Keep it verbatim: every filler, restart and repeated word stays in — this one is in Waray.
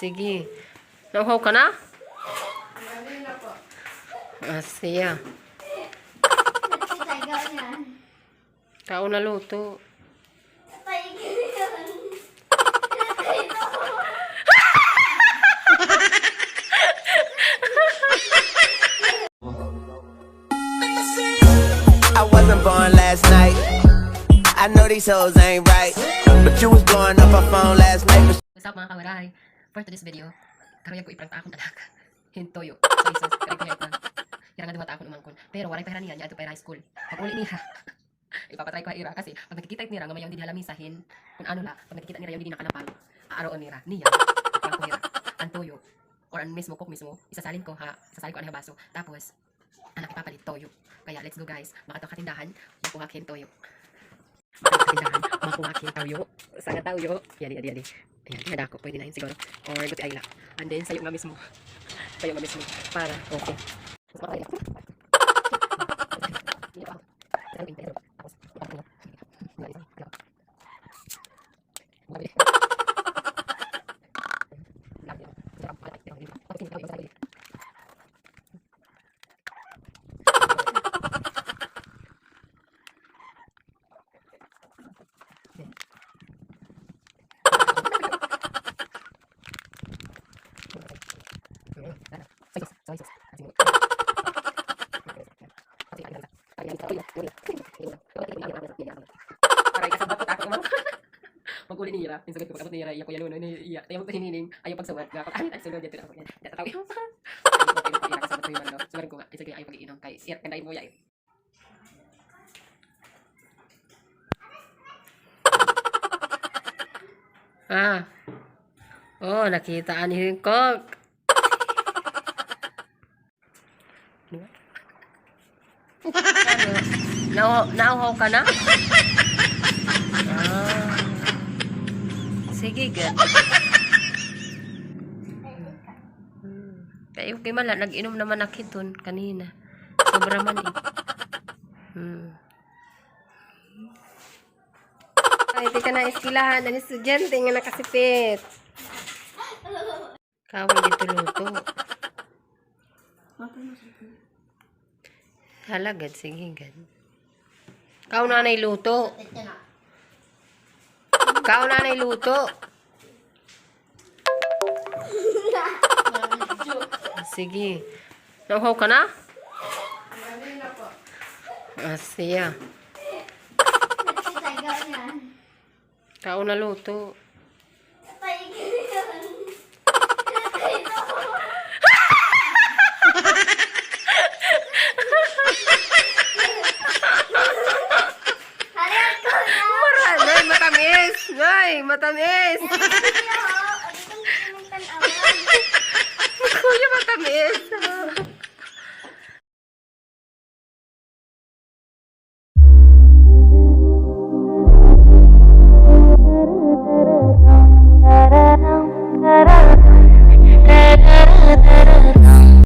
Sige. Nauhaw ka na? Ah, siya. Kaon na luto. I wasn't born last night. I know these hoes ain't right, but you was blowing up her phone last night. What's up, mga kawaray? For today's video, karuyag ko i-prank ta akon anak hin toyo. Soy sauce, karuyag ko niya i-prank. Hira nga duha ta akon umangkon. Pero waray pa hira niyan, niya adto pa hira high school. Pag-uli niya, ipapatry ko ha ira kasi pag nakikita it nira nga mayaon didi ha lamesa hin kun ano la, pag nakikita nira yaon didi nakalapag, aaroon nira niya. Prank ko hira. An toyo or an mismo Coke mismo, isasalin ko ha, isasalin ko anay ha baso. Tapos an ak ipapalit toyo. Kaya let's go, guys. Makadto ak ha tindahan, makuha ak hin toyo. Makadto ak ha tindahan, makuha ak hin toyo. Usa nga toyo. Yadi, yadi, yadi. Ayan, kay dako, pwede na hin siguro. Or guti ay la. And then sayo nga mismo. Sayo nga mismo. Para okay. Aray, kasabot ko, takot naman. Pag-uli nira, hin sugad ko, pag-abot nira, iya Kuya Nunoy, iya, iya, iya, hi Nining, ayaw pagsuwat, nga, pag-, ay, ay, sulod, dito na ako, yan. Dito, tawi. Kasabot ko, iya, kasabot ko, yung ano, suwat ko nga, ay, sige, ayaw pag-iinom, kay, iya, kanday mo, iya, eh. Ah. Oh, nakita an hin Coke. Ano? Nau-, nauhaw ka na? Ah. Sige, gad. Hmm. Kay okay man la, nag-inom naman ak hiton kanina. Sobra man eh. Hmm. Ay, di ka na eskwelahan, an estudyante nga nakasipit. Kaon dito luto. Hala, gad, sige, gad. Kaon nanay luto. Kaon nanay luto. Sige. Nauhaw ka na? Ah, siya. Kaon na luto.